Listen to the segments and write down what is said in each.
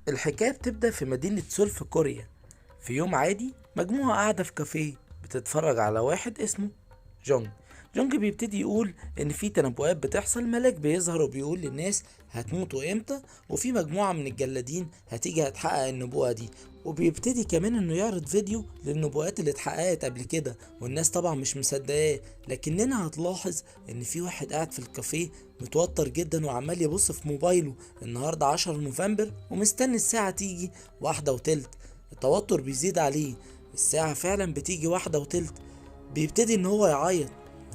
الحكاية بتبدأ في مدينة سول في كوريا. في يوم عادي مجموعة قاعدة في كافيه بتتفرج على واحد اسمه جونج. جونج بيبتدي يقول ان في تنبؤات بتحصل، ملاك بيظهر وبيقول للناس هتموتوا امتى، وفي مجموعة من الجلادين هتيجي هتحقق النبوءة دي، وبيبتدي كمان انه يعرض فيديو للنبوءات اللي اتحققت قبل كده، والناس طبعا مش مصدقاه. لكننا هتلاحظ ان في واحد قاعد في الكافيه متوتر جدا وعمال يبص في موبايله، النهارده 10 نوفمبر ومستني الساعة تيجي 1:20. التوتر بيزيد عليه، الساعة فعلا بتيجي 1:20، بيبتدي ان هو يعيط.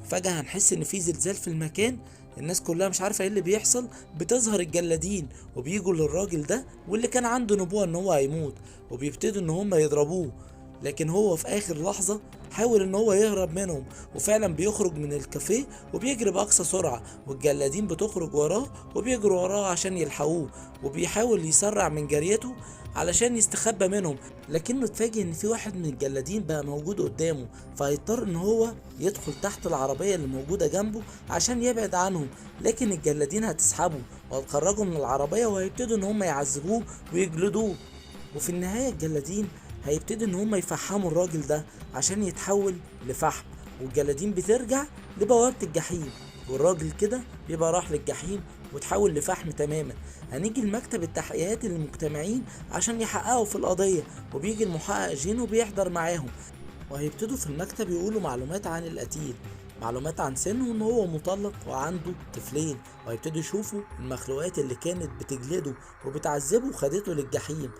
فجأة هنحس ان في زلزال في المكان، الناس كلها مش عارفة ايه اللي بيحصل، بتظهر الجلادين وبيجوا للراجل ده واللي كان عنده نبوة ان هو هيموت، وبيبتدوا ان هم يضربوه، لكن هو في اخر لحظة حاول ان هو يهرب منهم، وفعلا بيخرج من الكافيه وبيجري باقصى سرعة، والجلادين بتخرج وراه وبيجروا وراه عشان يلحقوه، وبيحاول يسرع من جريته علشان يستخبى منهم، لكنه اتفاجئ ان في واحد من الجلادين بقى موجود قدامه، فهيضطر ان هو يدخل تحت العربية اللي موجودة جنبه عشان يبعد عنهم، لكن الجلادين هتسحبه وهتخرجه من العربية وهيبتدوا ان هم يعذبوه ويجلدوه، وفي النهاية الجلادين هيبتدوا ان هم يفحموا الراجل ده عشان يتحول لفحم، والجلادين بترجع لبوابة الجحيم، والراجل كده بيبقى راح للجحيم وتحول لفحم تماما. هنيجي لمكتب التحقيقات المجتمعين عشان يحققوا في القضية، وبيجي المحقق جين وبيحضر معاهم، وهيبتدوا في المكتب يقولوا معلومات عن القتيل، معلومات عن سنه وان هو مطلق وعنده طفلين، وهيبتدوا يشوفوا المخلوقات اللي كانت بتجلده وبتعذبه وخدته للجحيم.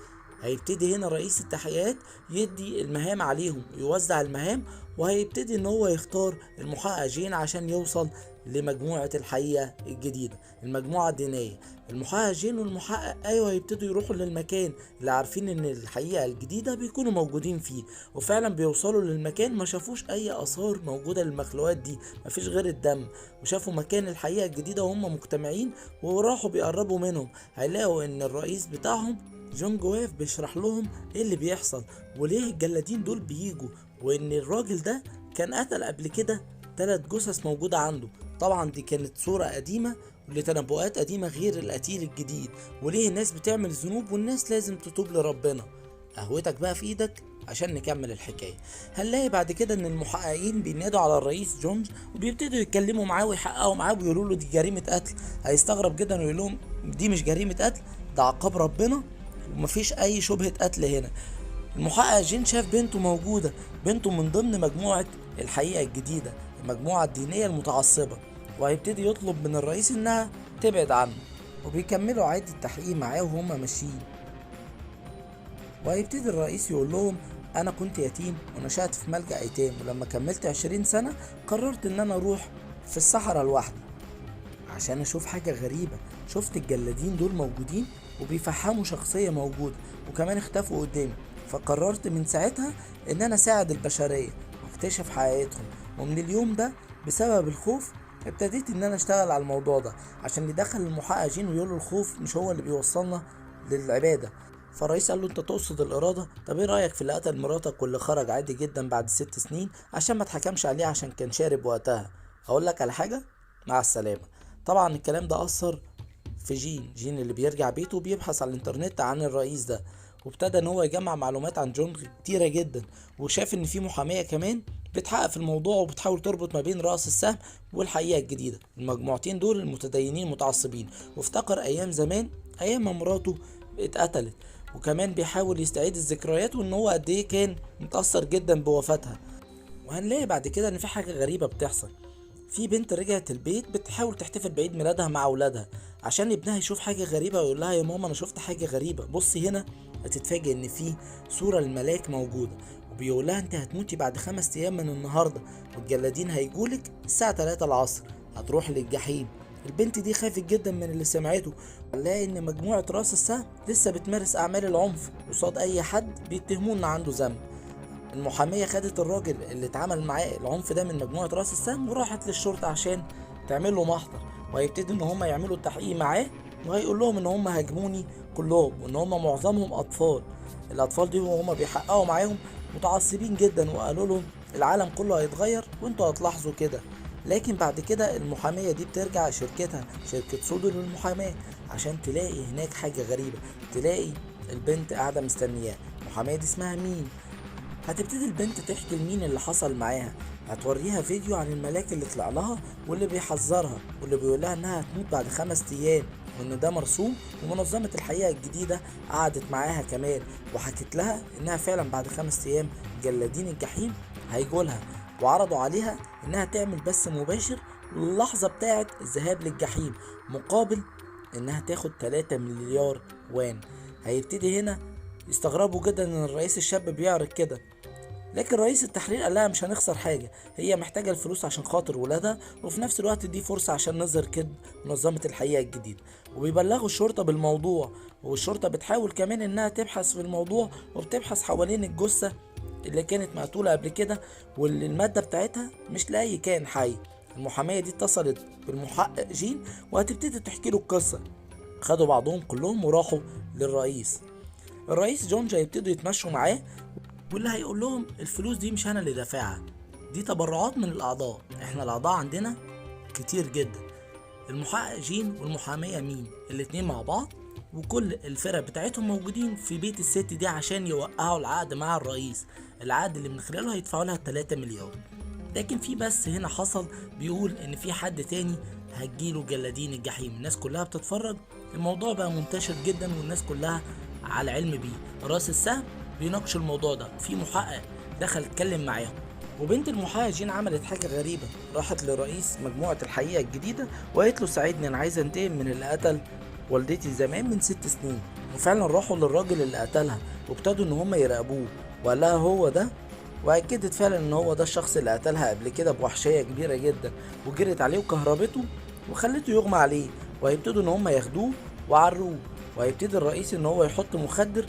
هيبتدي هنا رئيس التحقيقات يدي المهام عليهم، يوزع المهام، وهيبتدي ان هو يختار المحقق جين عشان يوصل لمجموعة الحقيقة الجديدة، المجموعة الدينية. المحقق جين والمحقق ايوه هيبتدوا يروحوا للمكان اللي عارفين ان الحقيقة الجديدة بيكونوا موجودين فيه، وفعلا بيوصلوا للمكان ما شافوش اي اثار موجودة للمخلوقات دي، مفيش غير الدم، وشافوا مكان الحقيقة الجديدة وهم مجتمعين، وراحوا بيقربوا منهم، هيلاقوا ان الرئيس بتاعهم جونج واقف بيشرح لهم ايه اللي بيحصل وليه الجلادين دول بيجوا، وان الراجل ده كان قتل قبل كده 3 جثث موجودة عنده، طبعا دي كانت صورة قديمة لتنبؤات قديمة غير القتيل الجديد، وليه الناس بتعمل ذنوب والناس لازم تتوب لربنا. قهوتك بقى في ايدك عشان نكمل الحكاية. هنلاقي بعد كده ان المحققين بينادوا على الرئيس جونج وبيبتدوا يتكلموا معاه ويحققوا معاه وبيقولوا له دي جريمة قتل. هيستغرب جدا ويقول لهم دي مش جريمة قتل، ده عقاب ربنا ومفيش اي شبهة قتل هنا. المحقق جين شاف بنته موجودة، بنته من ضمن مجموعة الحقيقة الجديدة، المجموعة الدينية المتعصبة، وهيبتدي يطلب من الرئيس انها تبعد عنه، وبيكملوا عادي التحقيق معاه وهما ماشيين. وهيبتدي الرئيس يقول لهم انا كنت يتيم ونشأت في ملجأ ايتام، ولما كملت 20 سنة قررت ان انا اروح في الصحراء لوحدي عشان اشوف حاجة غريبة. شفت الجلادين دول موجودين وبيفحموا شخصية موجودة، وكمان اختفوا قدامي، فقررت من ساعتها ان انا اساعد البشرية واكتشف حقيقتهم. ومن اليوم ده بسبب الخوف ابتديت ان انا اشتغل على الموضوع ده، عشان يدخل المحقق جين ويقول له الخوف مش هو اللي بيوصلنا للعبادة. فالرئيس قال له انت تقصد الارادة؟ طب ايه رايك في اللي قتل مراتك واللي خرج عادي جدا بعد 6 سنين عشان ما اتحكمش عليه عشان كان شارب وقتها؟ اقول لك على حاجة، مع السلامة. طبعا الكلام ده اثر في جين اللي بيرجع بيته وبيبحث على الانترنت عن الرئيس ده، وابتدى ان هو يجمع معلومات عن جون كتيرة جدا، وشاف ان في محامية كمان بتحقق في الموضوع وبتحاول تربط ما بين رأس السهم والحقيقة الجديدة، المجموعتين دول المتدينين المتعصبين. وافتكر ايام زمان، ايام ما مراته اتقتلت، وكمان بيحاول يستعيد الذكريات وان هو قد ايه كان متأثر جدا بوفاتها. وهنلاقي بعد كده ان في حاجة غريبة بتحصل، في بنت رجعت البيت بتحاول تحتفل بعيد ميلادها مع اولادها عشان ابنها يشوف حاجة غريبة ويقول لها يا ماما انا شفت حاجة غريبة، بصي هنا. هتتفاجئ ان في صورة الملاك موجودة، وبيقول لها انت هتموتي بعد 5 ايام من النهاردة، والجلادين هيجولك الساعة 3 العصر، هتروح للجحيم. البنت دي خافت جدا من اللي سمعته، هنلاقي ان مجموعة راس السهم لسه بتمارس اعمال العنف قصاد اي حد بيتهموه ان عنده ذنب. المحامية خدت الراجل اللي اتعمل معاه العنف ده من مجموعة راس السهم وراحت للشرطة عشان تعمل له محضر، وهيبتدي ان هم يعملوا التحقيق معاه، وهيقول لهم ان هم هاجموني كلهم وان هم معظمهم اطفال. الاطفال دي وهم بيحققوا معاهم متعصبين جدا، وقالوا لهم العالم كله هيتغير وانتوا هتلاحظوا كده. لكن بعد كده المحامية دي بترجع شركتها، شركة سودو للمحاماة، عشان تلاقي هناك حاجة غريبة، تلاقي البنت قاعدة مستنياه. المحامية دي اسمها مين. هتبتدي البنت تحكي لمين اللي حصل معاها، هتوريها فيديو عن الملاك اللي طلع لها واللي بيحذرها واللي بيقولها انها هتموت بعد 5 ايام، وان ده مرسوم. ومنظمة الحقيقة الجديدة قعدت معاها كمان وحكت لها انها فعلا بعد 5 ايام جلادين الجحيم هيجولها، وعرضوا عليها انها تعمل بث مباشر اللحظة بتاعت الذهاب للجحيم مقابل انها تاخد 3 مليار وان. هيبتدي هنا يستغربوا جدا ان الرئيس الشاب بيعرض كده، لكن رئيس التحرير قال لها مش هنخسر حاجة، هي محتاجة الفلوس عشان خاطر ولادها، وفي نفس الوقت دي فرصة عشان نظهر كذب منظمة الحقيقة الجديدة. وبيبلغوا الشرطة بالموضوع، والشرطة بتحاول كمان انها تبحث في الموضوع، وبتبحث حوالين الجثة اللي كانت مقتولة قبل كده واللي المادة بتاعتها مش لاقي كائن حي. المحامية دي اتصلت بالمحقق جين وهتبتدي تحكي له القصة. خدوا بعضهم كلهم وراحوا للرئيس. الرئيس جونج هيبتدوا يتمشوا معاه، واللي هيقول لهم الفلوس دي مش انا اللي دافعها، دي تبرعات من الاعضاء، احنا الاعضاء عندنا كتير جدا. المحقق جين والمحامية مين الاتنين مع بعض وكل الفرق بتاعتهم موجودين في بيت الست دي عشان يوقعوا العقد مع الرئيس، العقد اللي من خلاله هيدفعوا لها 3 مليار. لكن في بس هنا حصل بيقول ان في حد تاني هتجيله جلادين الجحيم. الناس كلها بتتفرج، الموضوع بقى منتشر جدا والناس كلها على علم بيه. راس السهم بيناقش الموضوع ده، في محقق دخل اتكلم معاهم، وبنت المحقق جين عملت حاجة غريبة، راحت لرئيس مجموعة الحقيقة الجديدة وقالت له ساعدني انا عايزة انتقم من اللي قتل والدتي زمان من 6 سنين. وفعلا راحوا للراجل اللي قتلها وابتدوا ان هم يراقبوه، وقال لها هو ده، واكدت فعلا ان هو ده الشخص اللي قتلها قبل كده بوحشية كبيرة جدا، وجرت عليه وكهربته وخلته يغمى عليه، وهيبتدوا ان هم ياخدوه وعروه. وهيبتدي الرئيس ان هو يحط مخدر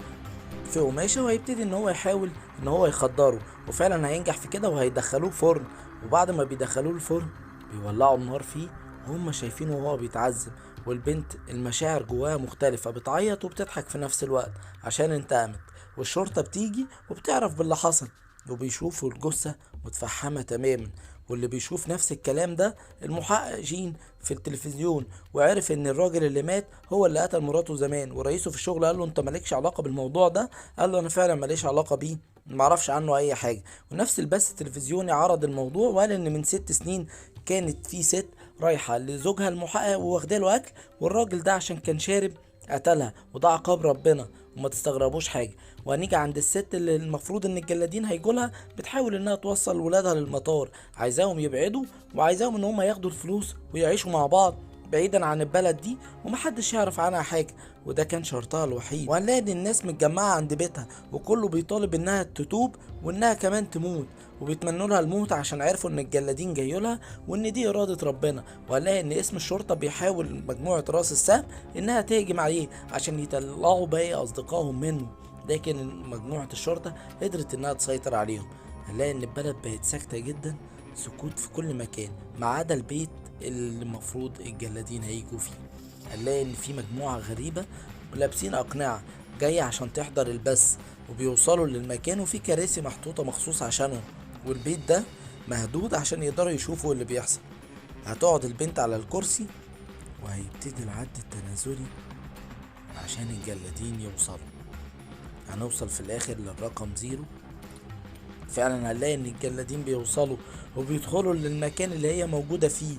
في قماشة وهيبتدي ان هو يحاول ان هو يخدره، وفعلا هينجح في كده وهيدخلوه فرن. وبعد ما بيدخلوه الفرن بيولعوا النار فيه وهم شايفينه وهو بيتعذب، والبنت المشاعر جواها مختلفة، بتعيط وبتضحك في نفس الوقت عشان انتقمت. والشرطة بتيجي وبتعرف باللي حصل، وبيشوفوا الجثة متفحمة تماما. واللي بيشوف نفس الكلام ده المحقق جين في التلفزيون، وعرف ان الراجل اللي مات هو اللي قتل مراته زمان. ورئيسه في الشغل قال له انت مالكش علاقة بالموضوع ده، قال له انا فعلا ماليش علاقة بيه، معرفش عنه اي حاجة. ونفس البث التلفزيوني عرض الموضوع وقال ان من 6 سنين كانت في ست رايحة لزوجها المحقق وواخده له اكل، والراجل ده عشان كان شارب قتلها، وده عقاب ربنا وما تستغربوش حاجة. وهنيجي عند الست اللي المفروض ان الجلادين هيجولها، بتحاول انها توصل ولادها للمطار، عايزاهم يبعدوا وعايزاهم ان هم ياخدوا الفلوس ويعيشوا مع بعض بعيدا عن البلد دي ومحدش يعرف عنها حاجة، وده كان شرطها الوحيد. وهنلاقي ان الناس متجمعة عند بيتها وكله بيطالب انها تتوب وانها كمان تموت، وبيتمنوا لها الموت عشان عرفوا ان الجلادين جايولها وان دي ارادة ربنا. وهنلاقي ان اسم الشرطة بيحاول مجموعة راس السهم انها تهجم عليه عشان يطلعوا باقي اصدقائهم منه، لكن مجموعة الشرطة قدرت انها تسيطر عليهم. هنلاقي ان البلد بقت ساكتة جدا، سكوت في كل مكان ما عدا البيت اللي المفروض الجلادين هيجوا فيه. هنلاقي ان في مجموعة غريبة لابسين اقنعة جاية عشان تحضر البث، وبيوصلوا للمكان وفي كراسي محطوطة مخصوص عشانهم، والبيت ده مهدود عشان يقدروا يشوفوا اللي بيحصل. هتقعد البنت على الكرسي وهيبتدي العد التنازلي عشان الجلادين يوصلوا. هنوصل في الاخر للرقم 0. فعلا هنلاقي ان الجلادين بيوصلوا وبيدخلوا للمكان اللي هي موجودة فيه،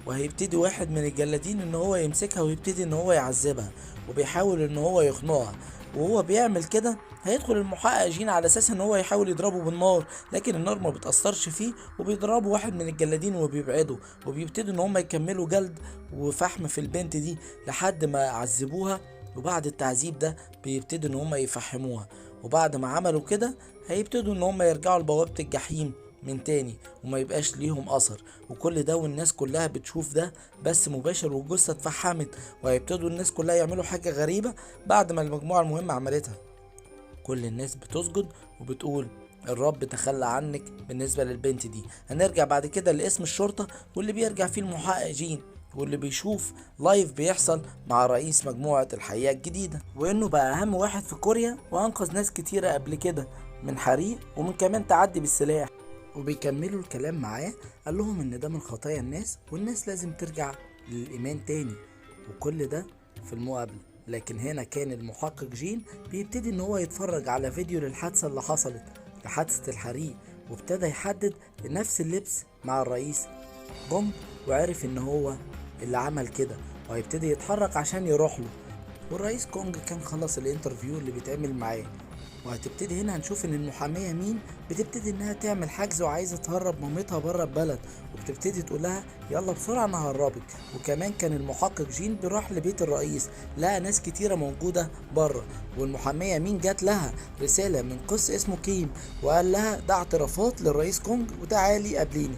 وهيبتدي واحد من الجلادين ان هو يمسكها ويبتدي ان هو يعذبها، وبيحاول ان هو يخنقها. وهو بيعمل كده هيدخل المحقق جين على اساس ان هو يحاول يضربه بالنار، لكن النار ما بتأثرش فيه، وبيضربه واحد من الجلادين وبيبعده، وبيبتدوا ان هم يكملوا جلد وفحم في البنت دي لحد ما عذبوها. وبعد التعذيب ده بيبتدوا ان هم يفحموها، وبعد ما عملوا كده هيبتدوا ان هم يرجعوا لبوابة الجحيم من تاني وما يبقاش ليهم اثر. وكل ده والناس كلها بتشوف ده بس مباشر، والجثة اتفحمت. وهيبتدوا الناس كلها يعملوا حاجة غريبة بعد ما المجموعة المهمة عملتها. كل الناس بتسجد وبتقول الرب تخلى عنك بالنسبة للبنت دي. هنرجع بعد كده لاسم الشرطة واللي بيرجع فيه المحقق جين، واللي بيشوف live بيحصل مع رئيس مجموعة الحقيقة الجديدة، وانه بقى اهم واحد في كوريا وانقذ ناس كتيرة قبل كده من حريق ومن كمان تعدي بالسلاح. وبيكملوا الكلام معاه، قال لهم ان ده من خطايا الناس والناس لازم ترجع للايمان تاني. وكل ده في المقابلة. لكن هنا كان المحقق جين بيبتدي ان هو يتفرج على فيديو للحادثة اللي حصلت، لحادثة الحريق، وابتدى يحدد نفس اللبس مع الرئيس جونج، وعرف ان هو اللي عمل كده، وهيبتدي يتحرك عشان يروح له. والرئيس كونج كان خلص ال interview اللي بيتعمل معاه، وهتبتدي هنا هنشوف ان المحامية مين بتبتدي انها تعمل حجز وعايزة تهرب مامتها بره البلد، وبتبتدي تقولها يلا بسرعة انا ههربك. وكمان كان المحقق جين بيروح لبيت الرئيس، لقى ناس كتيرة موجودة بره، والمحامية مين جات لها رسالة من قس اسمه كيم وقال لها ده اعترافات للرئيس كونج وتعالي قابليني.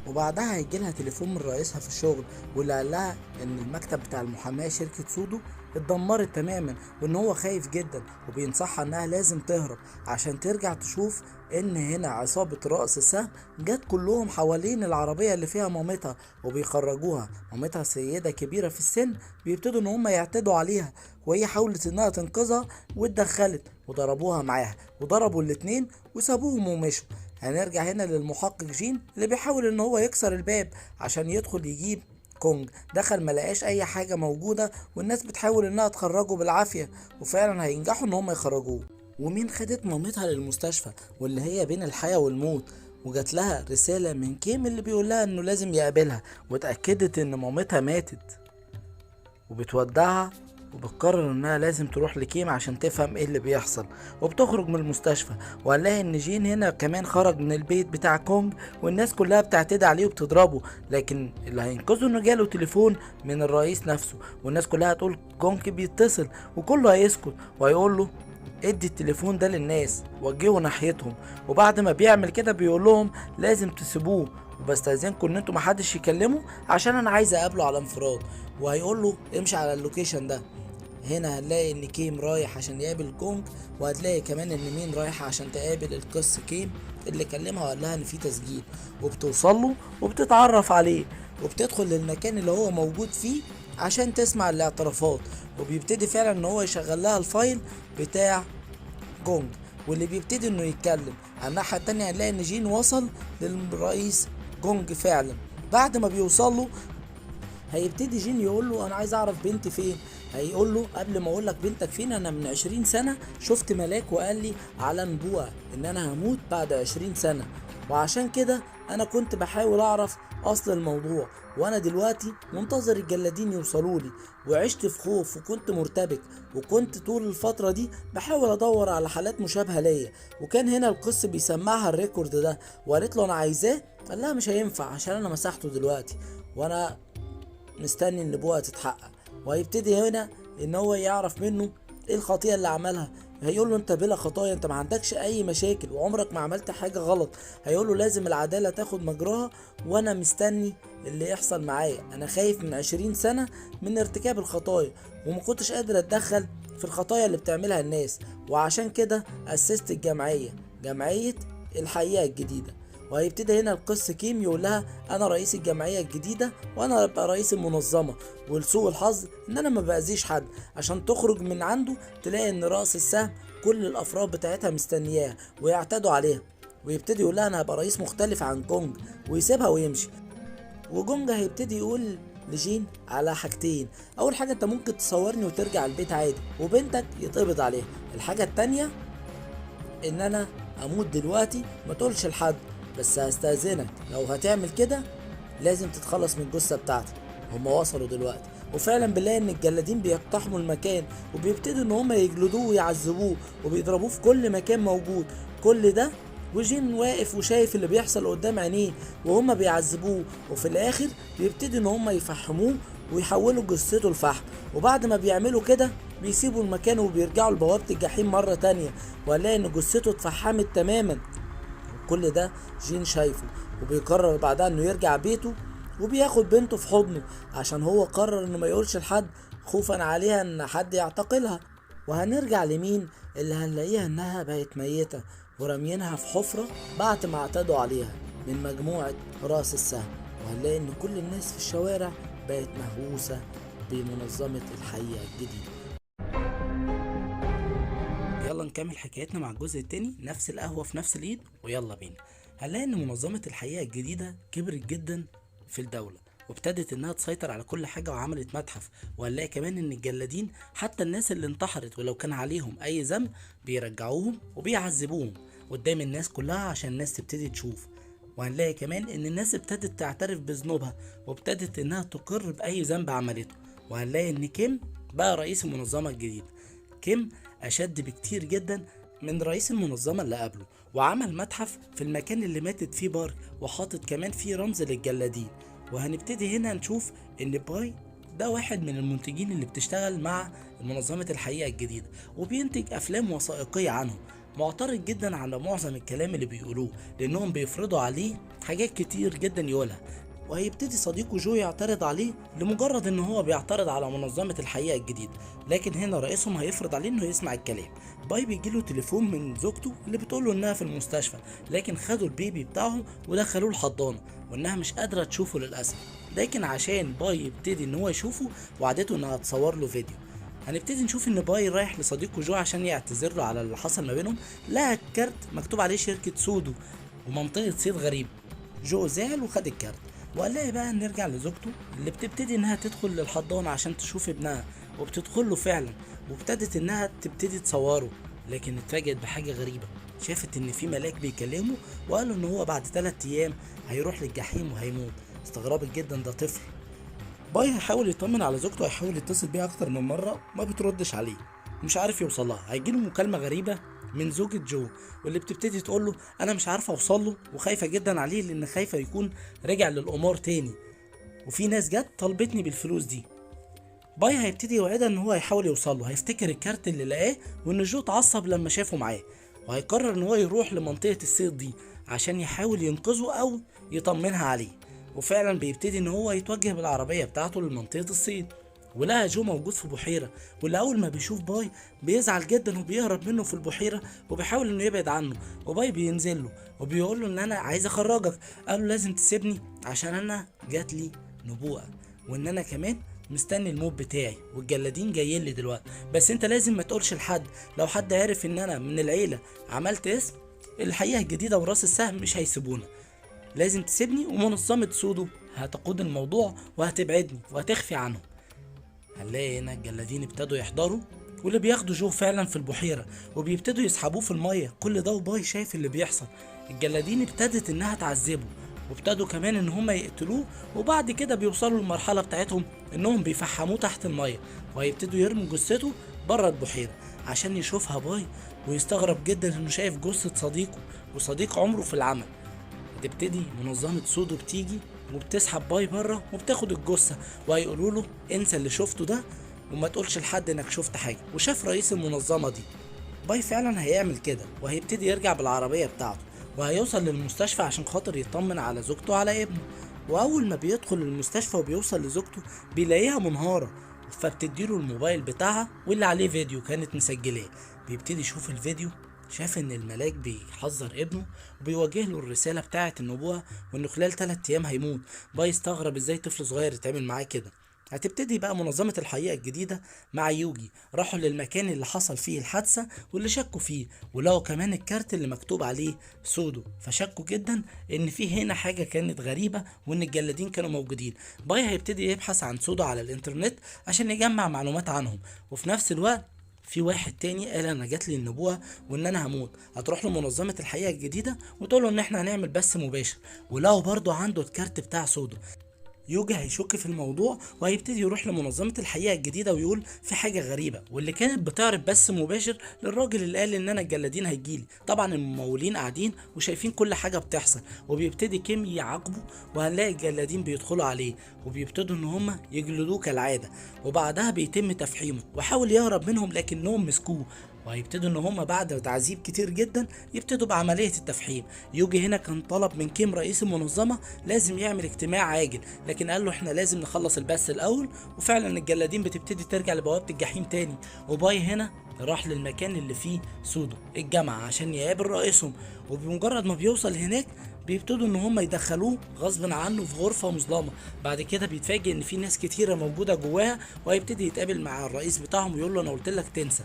وبعدها هيجي لها تليفون من رئيسها في الشغل، واللي قال لها ان المكتب بتاع المحاماة شركة سودو اتدمرت تماما، وان هو خايف جدا، وبينصحها انها لازم تهرب عشان ترجع تشوف ان هنا عصابة رأس السهم جت كلهم حوالين العربية اللي فيها مامتها وبيخرجوها. مامتها سيدة كبيرة في السن، بيبتدوا ان هم يعتدوا عليها، وهي حاولت انها تنقذها واتدخلت وضربوها معاها، وضربوا الاتنين وسابوهم ومشوا. هنرجع هنا للمحقق جين اللي بيحاول ان هو يكسر الباب عشان يدخل يجيب كونج. دخل ما لقاش اي حاجة موجودة، والناس بتحاول انها تخرجه بالعافية، وفعلا هينجحوا ان هم يخرجوه. ومين خدت مامتها للمستشفى واللي هي بين الحياة والموت، وجات لها رسالة من كيم اللي بيقول لها انه لازم يقابلها، واتأكدت ان مامتها ماتت، وبتودعها وبتقرر انها لازم تروح لكيم عشان تفهم ايه اللي بيحصل، وبتخرج من المستشفى. وهنلاقي ان جين هنا كمان خرج من البيت بتاع كونج، والناس كلها بتعتدي عليه وبتضربه، لكن اللي هينقذه انه جاله تليفون من الرئيس نفسه، والناس كلها هتقول كونج بيتصل، وكله هيسكت وهيقول له ادي التليفون ده للناس وجهه ناحيتهم. وبعد ما بيعمل كده بيقول لهم لازم تسيبوه، وبستأذنكم ان انتوا محدش يكلمه عشان انا عايز اقابله على انفراد، وهيقول له امشي على ال location ده. هنا هنلاقي ان كيم رايح عشان يقابل كونج، وهتلاقي كمان ان مين رايح عشان تقابل القس كيم اللي كلمها وقال لها ان في تسجيل، وبتوصل له وبتتعرف عليه، وبتدخل للمكان اللي هو موجود فيه عشان تسمع الاعترافات، وبيبتدي فعلا ان هو يشغل لها ال file بتاع جونج، واللي بيبتدي انه يتكلم. على الناحية التانية هنلاقي ان جين وصل للرئيس جونج فعلا. بعد ما بيوصل له هيبتدي جين يقول له انا عايز اعرف بنتي فين. هيقول له قبل ما اقول لك بنتك فين، انا من 20 سنة شفت ملاك وقال لي على نبوءة ان انا هموت بعد 20 سنة، وعشان كده انا كنت بحاول اعرف اصل الموضوع، وانا دلوقتي منتظر الجلادين يوصلوا لي، وعشت في خوف وكنت مرتبك، وكنت طول الفترة دي بحاول ادور على حالات مشابهة ليا. وكان هنا القس بيسمعها ال record ده، وقالت له انا عايزاه، قال لها مش هينفع عشان انا مسحته دلوقتي وانا مستني النبوءة تتحقق. وهيبتدي هنا ان هو يعرف منه ايه الخطيئة اللي عملها. هيقول له انت بلا خطايا، انت ما عندكش اي مشاكل وعمرك ما عملت حاجة غلط. هيقول له لازم العدالة تاخد مجراها، وانا مستني اللي يحصل معايا، انا خايف من 20 سنة من ارتكاب الخطايا، وما كنتش قادر اتدخل في الخطايا اللي بتعملها الناس، وعشان كده اسست الجمعية، جمعية الحقيقة الجديدة. وهيبتدي هنا القس كيم يقول لها انا رئيس الجمعية الجديدة وانا ابقى رئيس المنظمة، ولسوء الحظ ان انا ما باذيش حد. عشان تخرج من عنده تلاقي ان رأس السهم كل الافراد بتاعتها مستنياها ويعتدوا عليها، ويبتدي يقول لها انا هبقى رئيس مختلف عن جونج، ويسيبها ويمشي. وجونج هيبتدي يقول لجين على حاجتين، اول حاجة انت ممكن تصورني وترجع البيت عادي وبنتك يتقبض عليها، الحاجة التانية ان انا اموت دلوقتي ما تقولش لحد، بس هستأذنك لو هتعمل كده لازم تتخلص من الجثة بتاعتي. هما وصلوا دلوقتي، وفعلا بنلاقي ان الجلادين بيقتحموا المكان وبيبتدوا ان هما يجلدوه ويعذبوه وبيضربوه في كل مكان موجود. كل ده وجين واقف وشايف اللي بيحصل قدام عينيه وهما بيعذبوه، وفي الاخر بيبتدوا ان هما يفحموه ويحولوا جثته لفحم. وبعد ما بيعملوا كده بيسيبوا المكان وبيرجعوا لبوابة الجحيم مرة تانية، وهنلاقي ان جثته اتفحمت تماما. كل ده جين شايفه، وبيقرر بعدها انه يرجع بيته وبياخد بنته في حضنه عشان هو قرر انه ما يقولش لحد خوفا عليها ان حد يعتقلها. وهنرجع لمين اللي هنلاقيها انها بقت ميتة ورمينها في حفرة بعد ما اعتدوا عليها من مجموعة رأس السهم. وهنلاقي ان كل الناس في الشوارع بقت مهووسة بمنظمة الحقيقة الجديدة. يلا نكمل حكايتنا مع الجزء التاني، نفس القهوة في نفس الايد، ويلا بينا. هنلاقي ان منظمة الحقيقة الجديدة كبرت جدا في الدولة، وابتدت انها تسيطر على كل حاجة وعملت متحف. وهنلاقي كمان ان الجلادين حتى الناس اللي انتحرت ولو كان عليهم اي ذنب بيرجعوهم وبيعذبوهم قدام الناس كلها عشان الناس تبتدي تشوف. وهنلاقي كمان ان الناس ابتدت تعترف بذنوبها وابتدت انها تقر باي ذنب عملته. وهنلاقي ان كيم بقى رئيس المنظمة الجديدة. كيم اشد بكتير جدا من رئيس المنظمة اللي قبله، وعمل متحف في المكان اللي ماتت فيه بارك، وحاطط كمان فيه رمز للجلادين. وهنبتدي هنا نشوف ان باي ده واحد من المنتجين اللي بتشتغل مع منظمة الحقيقة الجديدة وبينتج افلام وثائقية عنهم. معترض جدا على معظم الكلام اللي بيقولوه لانهم بيفرضوا عليه حاجات كتير جدا يقولها. وهيبتدي صديقه جو يعترض عليه لمجرد ان هو بيعترض على منظمة الحقيقة الجديدة، لكن هنا رئيسهم هيفرض عليه انه يسمع الكلام. باي بيجيله تليفون من زوجته اللي بتقوله انها في المستشفى، لكن خدوا ال baby بتاعهم ودخلوه الحضانة وانها مش قادرة تشوفه للأسف، لكن عشان باي يبتدي ان هو يشوفه وعدته انها تصور له فيديو. هنبتدي نشوف ان باي رايح لصديقه جو عشان يعتذر له على اللي حصل ما بينهم. لقى كارت مكتوب عليه شركة سودو ومنطقة صيد غريب. جو زعل وخد الكارت. وقال بقى نرجع لزوجته اللي بتبتدي انها تدخل للحضانة عشان تشوف ابنها، وبتدخل له فعلا وابتدت انها تبتدي تصوره، لكن اتفاجئت بحاجة غريبة. شافت ان في ملاك بيكلمه وقال له ان هو بعد 3 ايام هيروح للجحيم وهيموت. استغربت جدا، ده طفل. باي هيحاول يطمن على زوجته، هيحاول يتصل بيها اكتر من مرة ما بتردش عليه، مش عارف يوصلها. هيجيله مكالمة غريبة من زوجة جو واللي بتبتدي تقول له انا مش عارفه اوصل له وخايفة جدا عليه لان خايفة يكون رجع للقمار تاني، وفي ناس جت طلبتني بالفلوس دي. باي هيبتدي يوعدها ان هو هيحاول يوصل له، هيفتكر الكارت اللي لقاه وان جو اتعصب لما شافه معاه، وهيقرر ان هو يروح لمنطقه الصيد دي عشان يحاول ينقذه او يطمنها عليه. وفعلا بيبتدي ان هو يتوجه بالعربية بتاعته لمنطقه الصيد، ولقى جو موجود في بحيرة، واللي أول ما بيشوف باي بيزعل جدا وبيهرب منه في البحيرة وبيحاول إنه يبعد عنه. وباي بينزل له وبيقول له إن أنا عايز أخرجك، قال له لازم تسيبني عشان أنا جات لي نبوءة وإن أنا كمان مستني الموت بتاعي والجلادين جايين لي دلوقتي، بس أنت لازم ما تقولش لحد، لو حد عرف إن أنا من العيلة عملت اسم الحقيقة الجديدة وراس السهم مش هيسيبونا، لازم تسيبني ومنظمة سودو هتقود الموضوع وهتبعدني وهتخفي عنهم. هنلاقي هنا الجلادين ابتدوا يحضروا واللي بياخدوا جو فعلا في البحيرة وبيبتدوا يسحبوه في المية. كل ده وباي شايف اللي بيحصل. الجلادين ابتدت انها تعذبه وابتدوا كمان ان هما يقتلوه، وبعد كده بيوصلوا للمرحلة بتاعتهم انهم بيفحموه تحت المية وهيبتدوا يرموا جثته بره البحيرة عشان يشوفها باي ويستغرب جدا انه شايف جثة صديقه وصديق عمره في العمل. هتبتدي منظمة سودو بتيجي وبتسحب باي بره وبتاخد الجثة وهيقولوا له انسى اللي شفته ده وما تقولش لحد انك شفت حاجة. وشاف رئيس المنظمة دي. باي فعلا هيعمل كده وهيبتدي يرجع بالعربية بتاعته وهيوصل للمستشفى عشان خاطر يطمن على زوجته وعلى ابنه. واول ما بيدخل المستشفى وبيوصل لزوجته بيلاقيها منهاره، فبتديله الموبايل بتاعها واللي عليه فيديو كانت مسجلاه. بيبتدي يشوف الفيديو، شاف ان الملاك بيحذر ابنه وبيوجه له الرسالة بتاعه النبوة وانه خلال 3 ايام هيموت. باي استغرب ازاي طفل صغير يتعامل معاه كده. هتبتدي بقى منظمة الحقيقة الجديدة مع يوجي راحوا للمكان اللي حصل فيه الحادثة واللي شكوا فيه، ولقوا كمان الكارت اللي مكتوب عليه سودو، فشكوا جدا ان في هنا حاجة كانت غريبة وان الجلادين كانوا موجودين. باي هيبتدي يبحث عن سودو على الانترنت عشان يجمع معلومات عنهم، وفي نفس الوقت في واحد تاني قال انا جات لي النبوة وان انا هموت. هتروح له منظمة الحقيقة الجديدة وتقول له ان احنا هنعمل بث مباشر، ولقوا برضو عنده الكارت بتاع سودو. يوجي هيشك في الموضوع وهيبتدي يروح لمنظمة الحقيقة الجديدة ويقول في حاجة غريبة، واللي كانت بتعرض بث مباشر للراجل اللي قال ان انا الجلادين هيجيلي. طبعا الممولين قاعدين وشايفين كل حاجة بتحصل، وبيبتدي كيم يعاقبه وهنلاقي الجلادين بيدخلوا عليه وبيبتدوا ان هم يجلدوه كالعادة، وبعدها بيتم تفحيمه وحاول يهرب منهم لكنهم مسكوه، وهيبتدوا ان هم بعد تعذيب كتير جدا يبتدوا بعملية التفحيم. يوجي هنا كان طلب من كيم رئيس المنظمة لازم يعمل اجتماع عاجل، لكن قال له احنا لازم نخلص البث الاول. وفعلا الجلادين بتبتدي ترجع لبوابة الجحيم تاني، وباي هنا راح للمكان اللي فيه سودو الجامعة عشان يقابل رئيسهم، وبمجرد ما بيوصل هناك بيبتدوا ان هم يدخلوه غصب عنه في غرفة مظلمة. بعد كده بيتفاجئ ان في ناس كتيرة موجودة جواها، وهيبتدي يتقابل مع الرئيس بتاعهم ويقول له انا قلت لك تنسى.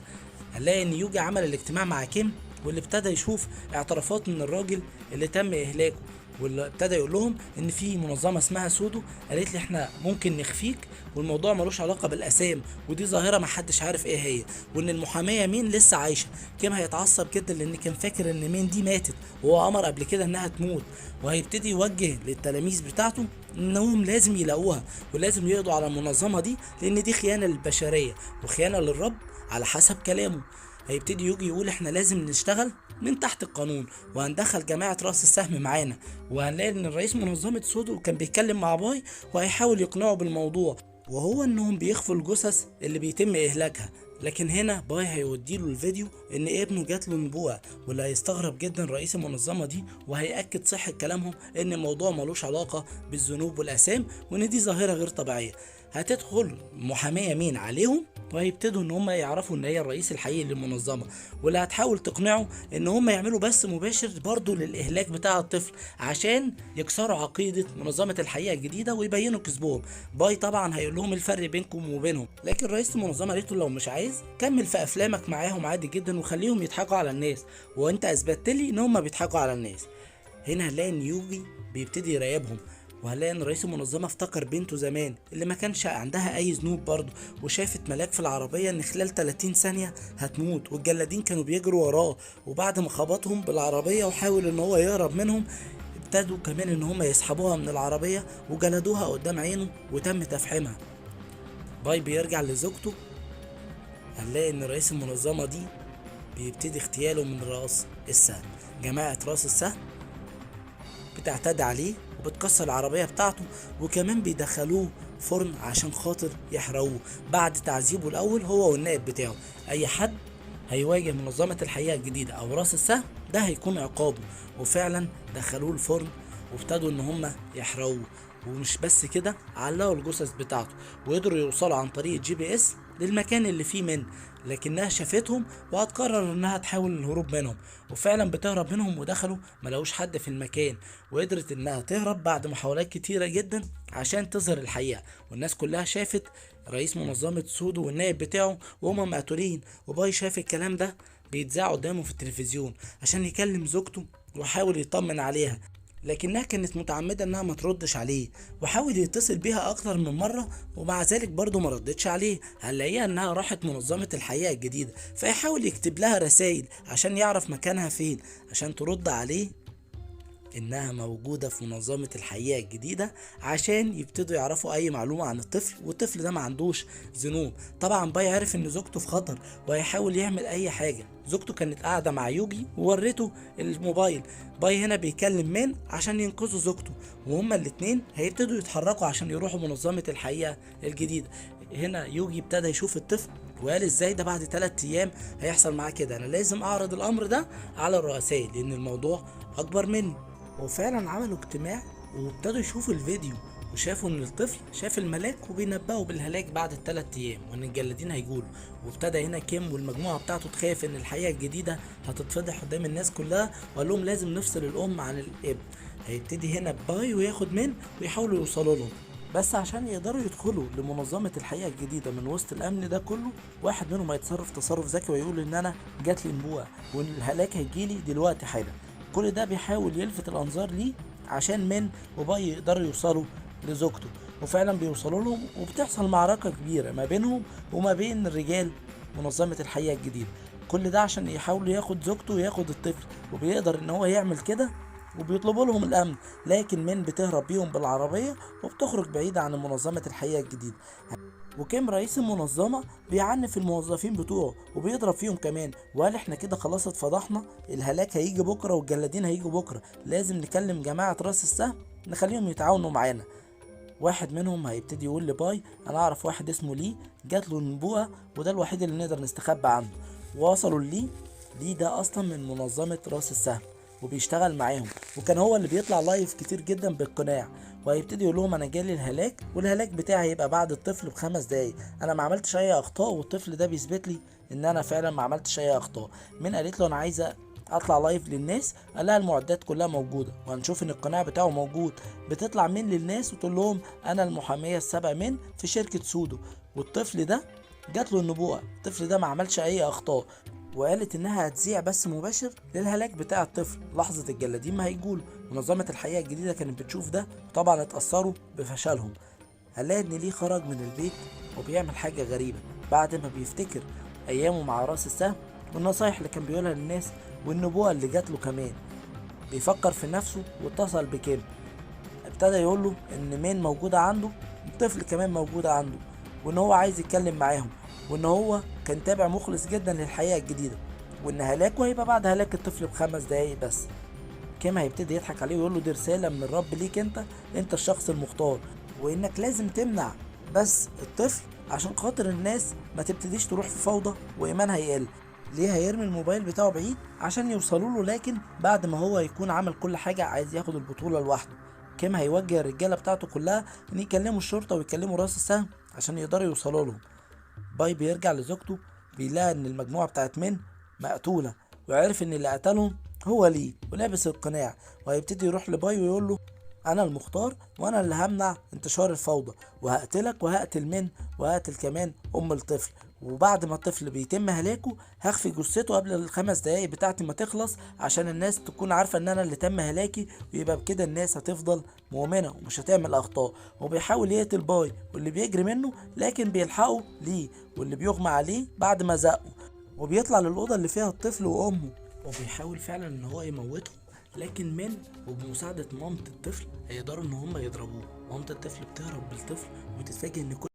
هنلاقي ان يوجي عمل الاجتماع مع كيم، واللي ابتدى يشوف اعترافات من الراجل اللي تم اهلاكه، واللي ابتدى يقول لهم ان في منظمة اسمها سودو قالت لي احنا ممكن نخفيك، والموضوع ملوش علاقة بالاسام، ودي ظاهره ما حدش عارف ايه هي، وان المحاميه مين لسه عايشه. كيم هيتعصب جدا لان كان فاكر ان مين دي ماتت، وهو امر قبل كده انها تموت. وهيبتدي يوجه للتلاميذ بتاعته انهم لازم يلاقوها ولازم يقضوا على المنظمة دي، لان دي خيانة للبشرية وخيانة للرب على حسب كلامه. هيبتدي يوجي يقول احنا لازم نشتغل من تحت القانون وهندخل جماعة رأس السهم معانا. وهنلاقي ان الرئيس منظمة سودو كان بيتكلم مع باي وهيحاول يقنعه بالموضوع، وهو انهم بيخفوا الجثث اللي بيتم اهلاكها. لكن هنا باي هيوديله الفيديو ان ابنه جات له نبوءة، واللي هيستغرب جدا رئيس المنظمة دي وهيأكد صحة كلامهم ان الموضوع ملوش علاقة بالذنوب والآثام، وان دي ظاهرة غير طبيعية. هتدخل محامية مين عليهم وهيبتدوا ان هم يعرفوا ان هي الرئيس الحقيقي للمنظمة، واللي هتحاول تقنعه ان هم يعملوا بث مباشر برضو للاهلاك بتاع الطفل عشان يكسروا عقيدة منظمة الحقيقة الجديدة ويبينوا كذبهم. باي طبعا هيقول لهم الفرق بينكم وبينهم، لكن رئيس المنظمة قالت له لو مش عايز كمل في افلامك معاهم عادي جدا وخليهم يضحكوا على الناس، وانت اثبتت لي ان هم بيضحكوا على الناس. هنا هنلاقي ان يوجي بيبتدي يراقبهم، وهنلاقي ان رئيس المنظمة افتكر بنته زمان اللي ما كانش عندها اي ذنوب برضه، وشافت ملاك في العربية ان خلال 30 ثانية هتموت، والجلادين كانوا بيجروا وراه، وبعد ما خبطهم بالعربية وحاول ان هو يهرب منهم ابتدوا كمان ان هم يسحبوها من العربية وجلدوها قدام عينه وتم تفحيمها. باي بيرجع لزوجته، هنلاقي ان رئيس المنظمة دي بيبتدي اغتياله من راس السهم. جماعة راس السهم بتعتدي عليه وبتكسر العربية بتاعته، وكمان بيدخلوه فرن عشان خاطر يحرقوه بعد تعذيبه الأول هو والنائب بتاعه. أي حد هيواجه منظمة الحقيقة الجديدة أو راس السهم ده هيكون عقابه، وفعلا دخلوه الفرن وابتدوا إن هما يحرقوه. ومش بس كده، علقوا الجثث بتاعته وقدروا يوصلوا عن طريق GPS للمكان اللي فيه من، لكنها شافتهم وهتقرر انها تحاول الهروب منهم، وفعلا بتهرب منهم ودخلوا ما لقوش حد في المكان، وقدرت انها تهرب بعد محاولات كتيرة جدا عشان تظهر الحقيقة. والناس كلها شافت رئيس منظمة سودو والنائب بتاعه وهما مقتولين، وباي شاف الكلام ده بيتذاع قدامه في التلفزيون عشان يكلم زوجته وحاول يطمن عليها، لكنها كانت متعمدة انها ما تردش عليه، وحاول يتصل بيها اكتر من مرة ومع ذلك برضه ما ردتش عليه. هنلاقيها انها راحت منظمة الحقيقة الجديدة، فيحاول يكتب لها رسائل عشان يعرف مكانها فين عشان ترد عليه انها موجودة في منظمة الحقيقة الجديدة عشان يبتدوا يعرفوا اي معلومة عن الطفل، والطفل ده ما عندوش ذنوب. طبعا باي عرف ان زوجته في خطر وهيحاول يعمل اي حاجة. زوجته كانت قاعدة مع يوجي وورته الموبايل، باي هنا بيكلم مين عشان ينقذوا زوجته، وهما الاتنين هيبتدوا يتحركوا عشان يروحوا منظمة الحقيقة الجديدة. هنا يوجي ابتدى يشوف الطفل وقال ازاي ده بعد 3 ايام هيحصل معاه كده، انا لازم اعرض الامر ده على الرؤساء لان الموضوع اكبر مني. وفعلا عملوا اجتماع وابتدوا يشوفوا الفيديو وشافوا ان الطفل شاف الملاك وبينبهوا بالهلاك بعد ال3 ايام وان الجلادين هيجولوا. وابتدى هنا كيم والمجموعة بتاعته تخاف ان الحقيقة الجديدة هتتفضح قدام الناس كلها، وقال لهم لازم نفصل الام عن الابن. هيبتدي هنا باي وياخد من ويحاولوا يوصلوا لهم، بس عشان يقدروا يدخلوا لمنظمة الحقيقة الجديدة من وسط الأمن ده كله، واحد منهم هيتصرف تصرف ذكي ويقول إن أنا جات لي نبوءة وإن الهلاك هيجيلي دلوقتي حالا. كل ده بيحاول يلفت الأنظار ليه عشان من وباي يقدروا يوصلوا لزوجته، وفعلا بيوصلوا لهم وبتحصل معركة كبيرة ما بينهم وما بين رجال منظمة الحقيقة الجديدة. كل ده عشان يحاولوا ياخد زوجته وياخد الطفل، وبيقدر إن هو يعمل كده وبيطلبوا لهم الأمن، لكن من بتهرب بيهم بالعربية وبتخرج بعيدة عن منظمة الحقيقة الجديدة. وكان رئيس المنظمة بيعنف الموظفين بتوعه وبيضرب فيهم كمان، وقال احنا كده خلاص اتفضحنا، الهلاك هيجي بكرة والجلادين هيجوا بكرة، لازم نكلم جماعة راس السهم نخليهم يتعاونوا معانا. واحد منهم هيبتدي يقول لباي انا اعرف واحد اسمه لي جات له النبوءة وده الوحيد اللي نقدر نستخبى عنه. ووصلوا للي، لي ده اصلا من منظمة راس السهم وبيشتغل معاهم، وكان هو اللي بيطلع live كتير جدا بالقناع، وهيبتدي يقول لهم انا جالي الهلاك والهلاك بتاعي هيبقى بعد الطفل ب5 دقايق، انا ما عملتش اي اخطاء والطفل ده بيثبت لي ان انا فعلا ما عملتش اي اخطاء. مين قالت له انا عايزه اطلع live للناس؟ قال لها المعدات كلها موجودة وهنشوف ان القناع بتاعه موجود. بتطلع مين للناس وتقول لهم انا المحاميه السابقة من في شركة سودو، والطفل ده جات له النبوءة، الطفل ده ما عملش اي اخطاء. وقالت انها هتذيع بس مباشر للهلاك بتاع الطفل لحظة الجلادين ما هيجوله. منظمة الحقيقة الجديدة كانت بتشوف ده، وطبعا اتأثروا بفشلهم. هنلاقي ان ليه خرج من البيت وبيعمل حاجة غريبة بعد ما بيفتكر ايامه مع راس السهم والنصايح اللي كان بيقولها للناس والنبوءة اللي جات له كمان. بيفكر في نفسه واتصل بكيم، ابتدى يقول له ان مين موجودة عنده، الطفل كمان موجود عنده، وان هو عايز يتكلم معاهم، وان هو كان تابع مخلص جدا للحقيقة الجديدة، وان هلاكه هيبقى بعد هلاك الطفل ب5 دقايق بس. كيم هيبتدي يضحك عليه ويقول له دي رسالة من الرب ليك، انت الشخص المختار، وانك لازم تمنع بس الطفل عشان خاطر الناس ما تبتديش تروح في فوضى وايمانها يقل. ليه هيرمي الموبايل بتاعه بعيد عشان يوصلوا له، لكن بعد ما هو يكون عمل كل حاجة عايز ياخد البطولة لوحده. كيم هيوجه الرجالة بتاعته كلها ان يكلموا الشرطة ويكلموا راس السهم عشان يقدروا يوصلوا لهم. باي بيرجع لزوجته، بيلاقي ان المجموعة بتاعت مين مقتولة، وعرف ان اللي قتلهم هو ليه ولابس القناع، وهيبتدي يروح لباي ويقول له انا المختار وانا اللي همنع انتشار الفوضى، وهقتلك وهقتل مين وهقتل كمان ام الطفل، وبعد ما الطفل بيتم هلاكه هخفي جثته قبل ال5 دقايق بتاعتي ما تخلص عشان الناس تكون عارفه ان انا اللي تم هلاكي، ويبقى بكده الناس هتفضل مؤمنه ومش هتعمل اخطاء. وبيحاول يقتل باي واللي بيجري منه لكن بيلحقه ليه واللي بيغمى عليه بعد ما زقه، وبيطلع للاوضه اللي فيها الطفل وامه وبيحاول فعلا ان هو يموتهم، لكن من وبمساعدة مامة الطفل هيقدروا ان هم يضربوه. مامة الطفل بتهرب بالطفل وتتفاجئ ان كل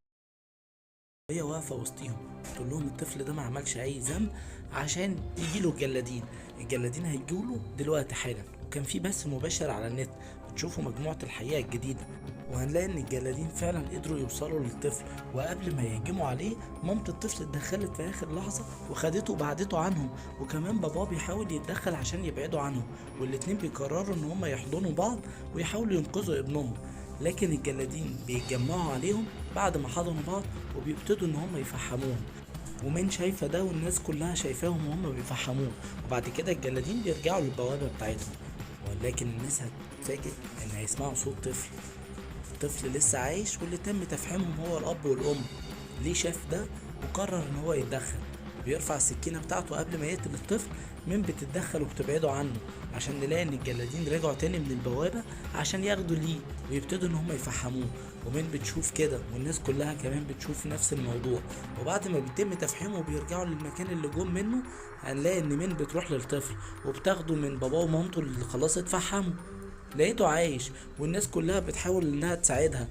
هي واقفة وسطيهم، تقول لهم الطفل ده ما عملش اي ذنب عشان يجيله الجلادين، الجلادين هيجوله دلوقتي حالا. وكان في بث مباشر على النت بتشوفوا مجموعة الحقيقة الجديدة، وهنلاقي ان الجلادين فعلا قدروا يوصلوا للطفل، وقبل ما يهجموا عليه مامة الطفل اتدخلت في اخر لحظة وخدته وبعدته عنهم، وكمان باباه بيحاول يتدخل عشان يبعدوا عنهم، والاتنين بيقرروا ان هما يحضنوا بعض ويحاولوا ينقذوا ابنهم، لكن الجلادين بيتجمعوا عليهم بعد ما حضنوا بعض وبيبتدوا ان هما يفحموهم، ومين شايفة ده والناس كلها شايفاهم وهم بيفحموه. وبعد كده الجلادين بيرجعوا للبوابة بتاعتهم، ولكن الناس هتتفاجئ ان هيسمعوا صوت طفل، الطفل لسه عايش واللي تم تفحيمهم هو الاب والام. ليه شاف ده وقرر ان هو يتدخل، وبيرفع السكينة بتاعته قبل ما يقتل الطفل، مين بتتدخل وبتبعده عنه عشان نلاقي ان الجلادين رجعوا تاني من البوابة عشان ياخدوا ليه ويبتدوا ان هم يفحموه. ومين بتشوف كده والناس كلها كمان بتشوف نفس الموضوع. وبعد ما بيتم تفحيمه وبيرجعوا للمكان اللي جم منه، هنلاقي ان مين بتروح للطفل وبتاخده من باباه ومامته اللي خلاص اتفحموا، لقيته عايش والناس كلها بتحاول انها تساعدها.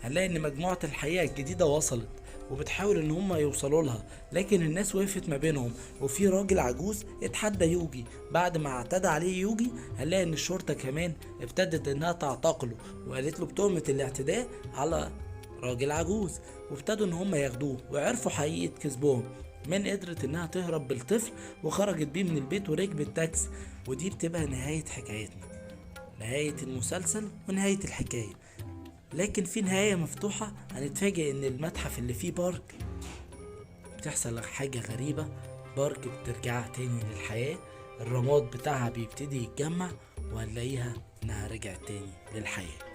هنلاقي ان مجموعة الحقيقة الجديدة وصلت وبتحاول ان هم يوصلوا لها، لكن الناس وقفت ما بينهم، وفي راجل عجوز اتحدى يوجي. بعد ما اعتدى عليه يوجي هنلاقي ان الشرطة كمان ابتدت انها تعتقله وقالت له بتهمة الاعتداء على راجل عجوز، وابتدوا ان هم ياخدوه وعرفوا حقيقة كذبهم. من قدرت انها تهرب بالطفل وخرجت بيه من البيت وركبت تاكس. ودي بتبقى نهاية حكايتنا، نهاية المسلسل ونهاية الحكاية. لكن في نهاية مفتوحة، هنتفاجئ ان المتحف اللي فيه بارك بتحصل حاجة غريبة، بارك بترجع تاني للحياة، الرماد بتاعها بيبتدي يتجمع وهنلاقيها انها رجعت تاني للحياة.